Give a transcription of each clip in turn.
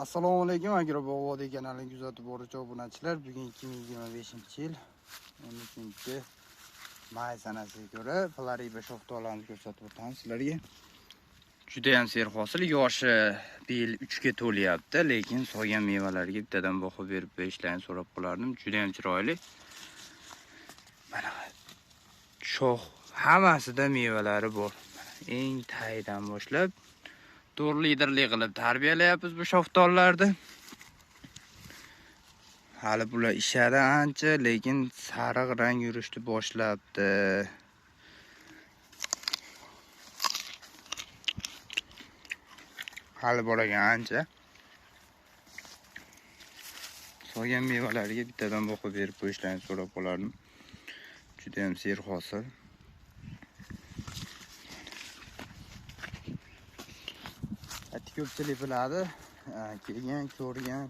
Assalomu alaykum, Agrobog'vodiy kanalini kuzatib boruvchi obunachilar. Bugun 2025-yil 13 may sanasiga ko'ra Floriba shaftolarini ko'rsatib o'tamiz sizlarga. Juda ham serhosil, yoshi bu yil 3 ga to'lyapti, lekin solgan mevalarga bittadan baho berib berishlarini so'rab qolardim. Juda ham chiroyli. Mana shox hammasida mevalari bor. Mana eng tagidan boshlab to'rli-dirli qilib tarbiyalayapmiz bu shaftollarni. Hali bular ishadi ancha, lekin sariq rang yurishni boshlabdi. Hali bor ekan ancha. Solgan mevalarga bittadan baho berib qo'yishlarini so'rab qolardim. Juda ham serhosil. Ko'pchilik biladi, kelgan, ko'rgan.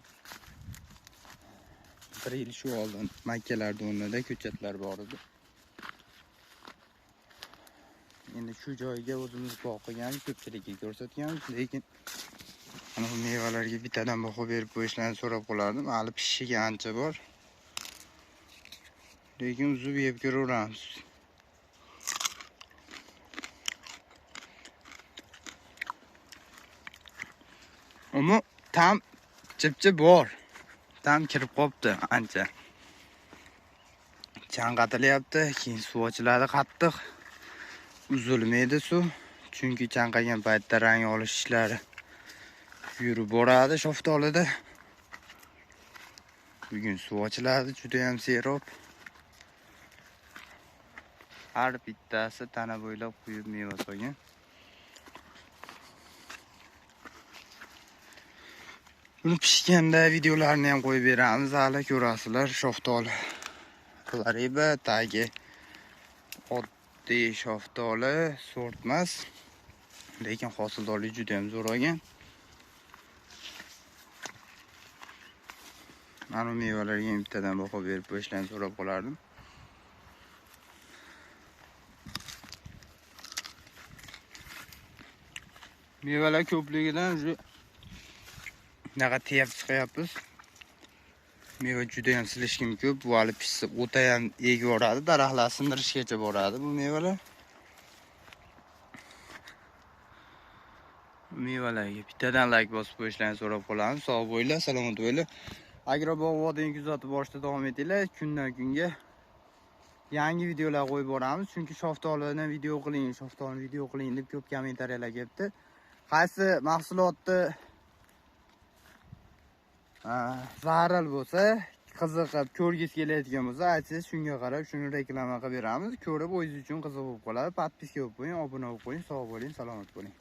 Bir yil shu oldin makkalarning o'rnida ko'chatlar bor edi. Endi shu joyga o'zimiz bog' qilganmiz, ko'pchilikka ko'rsatganmiz, lekin ana bu mevalarga bittadan baho berib qo'yishlarini so'rab qolardim. Hali pishishiga ancha bor. Lekin uzib yeb ko'raveramiz. Ammo tam chipchi bor. Tam kirib qopti ancha. Chanqatilyapti, keyin suv ochiladi qattiq. Uzilmaydi suv, chunki chanqagan paytda rang olish ishlari yurib boradi shaftolida. Bugun suv ochiladi, juda ham serob. Har bittasi tana bo'ylab quyib meva solgan. Buni pishganda videolarni ham qo'yib beramiz, hali ko'rasizlar. Shaftoli Floriba tagi oddiy shaftoli sort emas, lekin hosildorligi juda ham zo'r olgan. Mana bu mevalarga ham bittadan baho berib qo'yishlarini so'rab qolardim. Mevalar ko'pligidan shu bunaqa teyab chiqyapmiz. Meva juda ham silishkim ko'p. Bu hali pishsa o'ta ham egib boradi, daraxtlar sindirishgacha boradi bu mevalar. Mevalarga bittadan like bosib qo'yishlarini so'rab qolamiz. Sog' bo'linglar, salomat bo'linglar. Agrobog'vodiyni kuzatib borishda davom etinglar. Kundan kunga yangi videolar qo'yib boramiz. Chunki shaftolini video qiling, shaftolini video qiling deb ko'p kommentariyalar kelibdi. Qaysi mahsulotni zaril bo'lsa, qiziqib ko'rgisi kelayotgan bo'lsa, aytsangiz shunga qarab shuni reklama qilib beramiz. Ko'rib o'zingiz uchun qiziq bo'lib qoladi. Podpiska bo'lib qo'ying, obuna bo'lib qo'ying. Sog' bo'ling, salomat bo'ling.